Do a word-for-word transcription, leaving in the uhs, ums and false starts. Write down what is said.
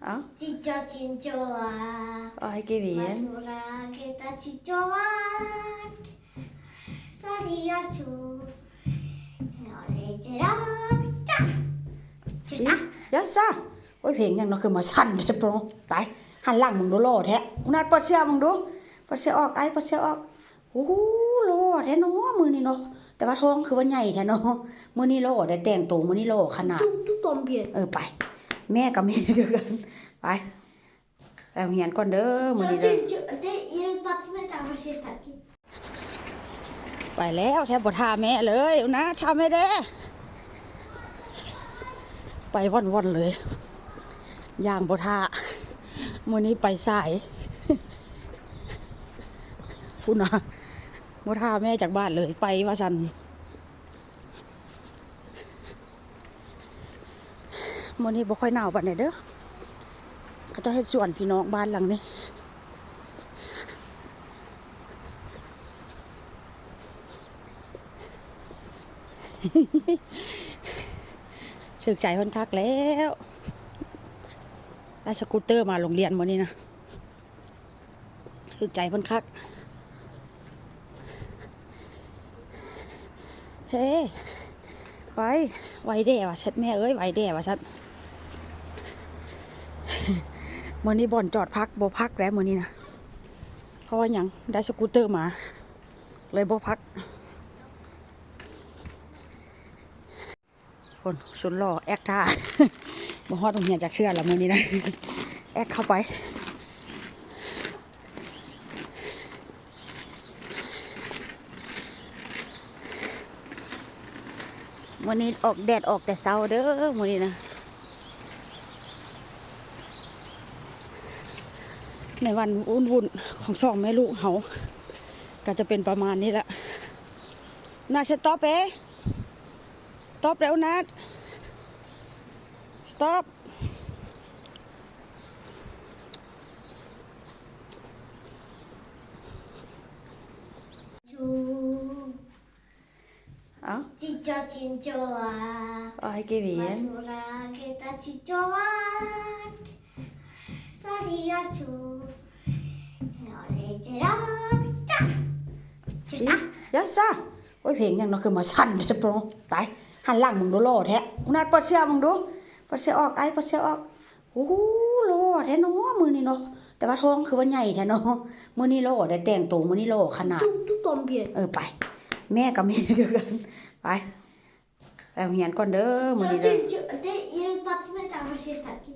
Ja. Chicho chinchoa. Ay, qué bien. Matura que ta chichoa. Soria chu. Ore chera. สิ ยาซา โอ้ย เพลงหยังเนาะ คือมาสั่นแท้ โปร ไป หันหลังมึงดู หล่อแท้ อุนัด เปิดเสื้อมึงดู เปิดเสื้อออก ไอ้ เปิดเสื้อออก โอ้โห หล่อแท้เนาะ มื้อนี้เนาะ แต่ว่าท้องคือว่าใหญ่แท้เนาะ มื้อนี้หล่อได้แต่งตัว มื้อนี้หล่อขนาด Tú, tú también. เออ ไป แม่กับแม่คือกัน ไป ไปโรงเรียนก่อนเด้อ มื้อนี้เด้อ Yo te, yo te, y el papi me está aquí. ไปแล้ว แทบบ่ท่าแม่เลย อุนัด ท่าแม่เด้ ไปว่อนๆเลย ย่างบ่ท่า มื้อนี้ไปสาย พุ้นนะ บ่ท่าแม่จักบาทเลย ไปว่าซั่น มื้อนี้บ่ค่อยหนาวปานใดเด้อ เขาเจ้าเฮ็ดสวนพี่น้องบ้านหลังนี้ ถูกใจเพิ่นคักแล้ว ได้สกูตเตอร์มาโรงเรียนมื้อนี้นะ ถูกใจเพิ่นคัก เฮ้ ไป ไวแด่ว่าซั่น แม่เอ้ย ไวแด่ว่าซั่น มื้อนี้บ่อนจอดพัก บ่พักแล้วมื้อนี้นะ เพราะว่าหยัง ได้สกูตเตอร์มา เลยบ่พัก คนสุดหล่อแอกท่า บ่ฮอดโรงเรียนจักเทื่อละมื้อนี้นะ แอกเข้าไป มื้อนี้ออกแดดออกแต่เช้าเด้อ มื้อนี้นะ ในวันวุ่นๆของสองแม่ลูกเฮา ก็จะเป็นประมาณนี้แหละ นา stop เอ๊ะ stop แล้วนะ stop ชู เอ้า Chicho chinchoa. Ay, qué bien. Matura que ta chichoa. Soria chu. Ore chera. สิ ยาซา โอ้ย เพลงหยังเนาะ คือมาสั่นแท้ โปร ไป หันหลังมึงดู หล่อแท้ อุนัด เปิดเสื้อมึงดู เปิดเสื้อออก ไอ้ เปิดเสื้อออก โอ้โห หล่อแท้เนาะ มื้อนี้เนาะ แต่ว่าท้องคือว่าใหญ่แท้เนาะ มื้อนี้หล่อได้แต่งตัว มื้อนี้หล่อขนาด Tú, tú también. เออ ไป แม่กับแม่คือกัน ไป ไปโรงเรียนก่อนเด้อ มื้อนี้เด้อ Yo te, yo te, y el papi me está aquí.